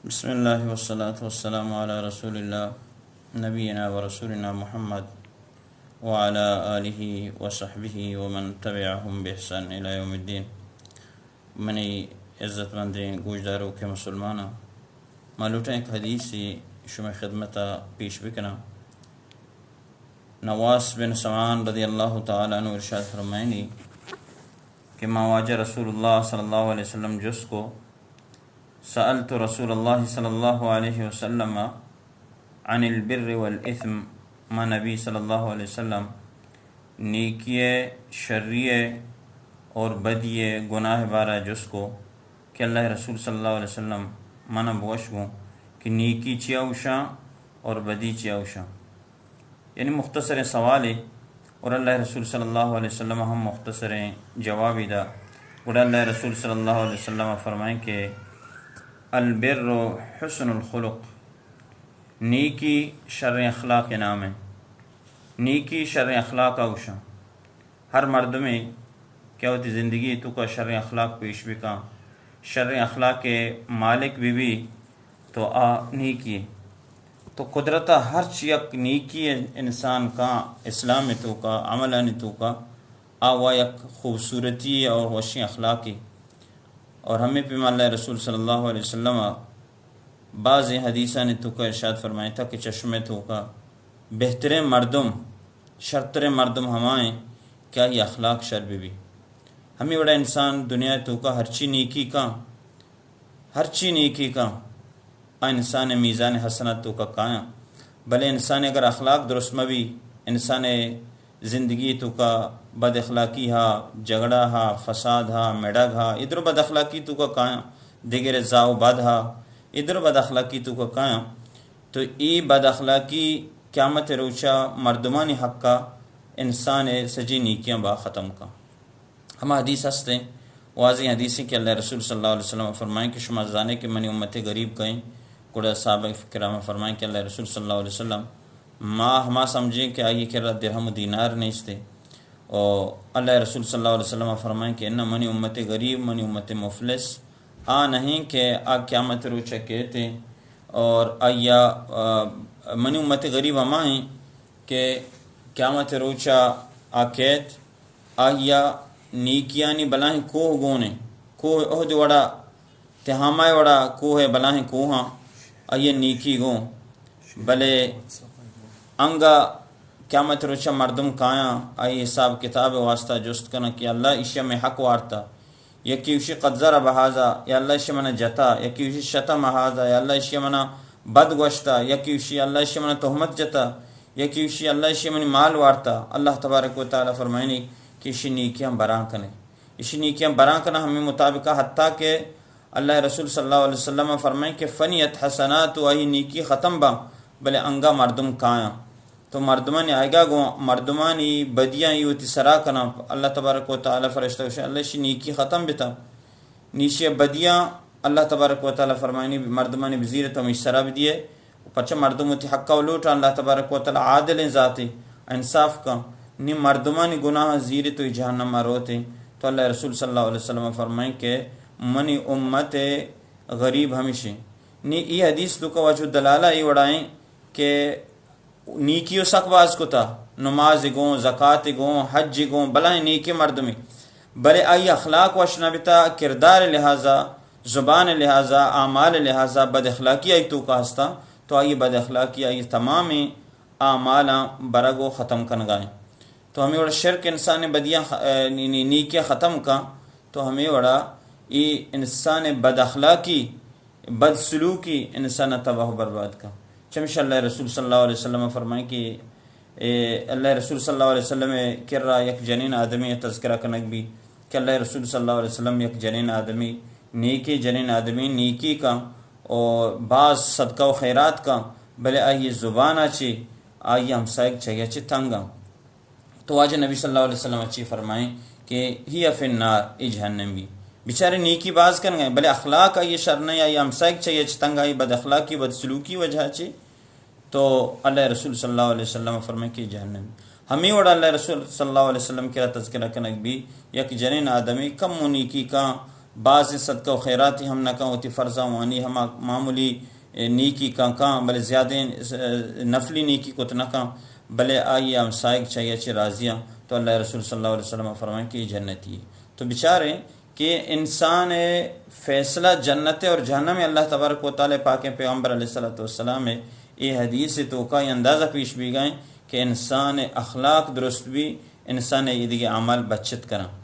بسم الله والصلاة والسلام على رسول الله نبينا ورسولنا محمد وعلى آله وصحبه ومن تبعهم بإحسان إلى يوم الدين. منی عزت مندیں گوشداروکیں مسلماناں، ما لوٹاں یک حدیثے شمئے خدمتا پیش بکناں۔ نواس بن سمعان رضی اللہ تعالی عنہ ارشاد فرمائنی کہ ما واجہ رسول اللہ صلی اللہ علیہ وسلم جست کو، سألت رسول اللہ صلی اللہ علیہ وسلم عن البر والإثم، ما نبی صلی اللہ علیہ وسلم نیکی، شری اور بدی، گناہ بارہ جست کو کہ اللہ رسول صلی اللہ علیہ وسلم منا بوش گوں کہ نیکی چیا اوشاں اور بدی چیا اوشاں۔ یعنی مختصریں سوالے، اور اللہ رسول صلی اللہ علیہ وسلم ہم مختصریں جوابے دا۔ گڑا اللہ رسول صلی اللہ علیہ وسلم فرمائیں کہ البر حسن الخلق، نیکی شریں اخلاق نام ہے۔ نیکی شریں اخلاق اوشاں۔ ہر مردمے کہ وتی زندگی توکا شریں اخلاق پیش بکاں، شریں اخلاق مالک بہ بی، تو آ نیکی۔ تو قدرتا ہرچ یک نیکی انسان کا اسلام توکا، عملانی توکا، آ وا یک خوبصورتی اور وشیں اخلاقی۔ اور ہمیں پیما اللہ رسول صلی اللہ علیہ وسلم بعض حدیثانی توکا ارشاد فرمائیتا کہ چشمے توکا بہتریں مردم، شرتریں مردم ہمائیں کہ آئی اخلاق شر بہ بی۔ ہمیں وڑا انسان دنیا توکا ہرچی نیکی کا، ہرچی نیکی کا، آ انسان میزان حسنات توکا کایاں۔ بلے انسان اگر اخلاق درست مبی، انسان زندگی توکا بد اخلاقی ہا، جھگڑا ہا، فساد ہا، مڑگ ہا، ادرو بد اخلاقی توکا کایاں، دگرے زاو بد ہا، ادرو بد اخلاقی توکا کایاں، تو ای بد اخلاقی قیامت روچا مردمانی حقا انسان سجی نیکیاں با ختم کا۔ ہما حدیث ہستیں، واضح حدیثیں کہ اللہ رسول صلی اللہ علیہ وسلم فرمائیں کہ شما زانے کہ منی امت غریب کہیں، گڑا صحابہ کرام فرمائیں کہ اللہ رسول صلی اللہ علیہ وسلم، ما ہما سمجھیں کہ آئی کرا درہم و دینار نیستے۔ اور اللہ رسول صلی اللہ علیہ وسلم فرمائیں کہ انہ منی امت غریب، منی امت مفلس آ نہیں کہ آ قیامت روچ کہتے، اور آیا، آ، منی امت غریب ہما ہیں کہ قیامت روچا آ کہت، آیا نیکیانی بلاہیں کوہ گونے، کوہ احد وڑا، تہامہ وڑا کوہ بلاہیں کوہاں، آئی نیکی گون۔ بلے انگا قیامت روچا مردم کایاں، آئی حساب کتاب واسطہ جست کناں کہ اللہ ایشی میں حق وارتا۔ یکی اوشی قد ضرب هذا، یا اللہ ایشی منا جتا، یکی اوشی شتم هذا، یا اللہ ایشی منا بد گوشتا، یکی اوشی اللہ ایشی منا تہمت جتا، یکی اوشی اللہ ایشی منی مال وارتا۔ اللہ تبارک و تعالی فرمائنی کہ ایشی نیکیاں براں کنے، ایشی نیکیاں براں کنا ہمیں مطابقہ، حتیٰ کہ اللہ رسول صلی اللہ علیہ وسلم فرمائیں کہ فنیت حسنات، و آئی نیکی ختم با، بلے انگا مردم کایاں۔ تو مردمانی آئیگا گوں مردمانی بدیاں ای وتی سرا کناں۔ اللہ تبارک و تعالی فرشتہ گوشے، اللہ ایشی نیکی ختم بتا، نی ایشی بدیاں اللہ تبارک و تعالی فرمائنی مردمانی بزیر تو ہمیش سرا بدیے۔ پرچہ مردم وتی حقا و لوٹاں، اللہ تبارک و تعالی عادلیں ذاتے، انصاف کن۔ نی مردمانی گناہ زیر تو جہنم روتے۔ تو اللہ رسول صلی اللہ علیہ وسلم فرمائیں کہ منی امت غریب ہمیشیں۔ نی ای حدیث تو کا وجہ دلالہ ای وڑائیں کہ نیکی و سک باز کتا، نماز گوں، زکات گوں، حج گوں، بلاہیں نیکیں مردمے، بلے آئی اخلاق وش نہ بتا، کردار لحاظا، زبان لحاظا، اعمال لحاظا بد اخلاقی آئی توکا ہستا، تو آئی بد اخلاقی آئی تمامیں اعمالاں برگ و ختم کنگائیں۔ تو ہمیں وڑا شرک انسان بدیاں خ-، اے، نی-، نی-، نیکیاں ختم کا، تو ہمیں وڑا ای انسان بد اخلاقی بد سلوکی انسان تباہ و برباد کا۔ چمش اللہ رسول صلی اللہ علیہ وسلم فرمائیں کہ، اے، اللہ رسول صلی اللہ علیہ وسلم کرا یک جنین آدمی تذکرہ کنگ بی کہ اللہ رسول صلی اللہ علیہ وسلم یک جنین آدمی، نیکی جنین آدمی، نیکی کا اور باز صدقہ و خیرات کا، بلے آئی زبان چی، آئی ہمسائگ چگہ چی تنگا۔ تو واجہ نبی صلی اللہ علیہ وسلم چی فرمائیں کہ هي في النار، ای جہنم بی۔ بیچارے نیکی باز کن گئے، بلے اخلاق آئی شر نہیں، آئی ہمسائگ چاہیے چی تنگ، آئی بد اخلاقی، بد سلوکی وجہ چی۔ تو اللہ رسول صلی اللہ علیہ وسلم فرمائیں کہ جہنم۔ ہمیں وڑا اللہ رسول صلی اللہ علیہ وسلم کرا تذکرہ کنگ بی، یک جنین آدمی کم و نیکی کا، باز صدقہ و خیراتی ہم نہ کن، وتی فرضاں وانی ہما معمولی نیکی کن کن، بلے زیادہ نفلی نیکی کت نہ کن، بلے آئی ہمسائگ چاہیے چی راضیاں، تو اللہ رسول صلی اللہ علیہ وسلم فرمائیں کہ یہ جنتی ہے۔ تو بچاریں کہ انسان فیصلہ جنت اور جہنم اللہ تبارک و تعالی پاکیں پیغمبر علیہ الصلوۃ والسلام اے حدیث توکا یہ اندازہ پیش بیگائیں کہ انسان اخلاق درست بھی، انسان ایدگہ اعمال بچت کرن۔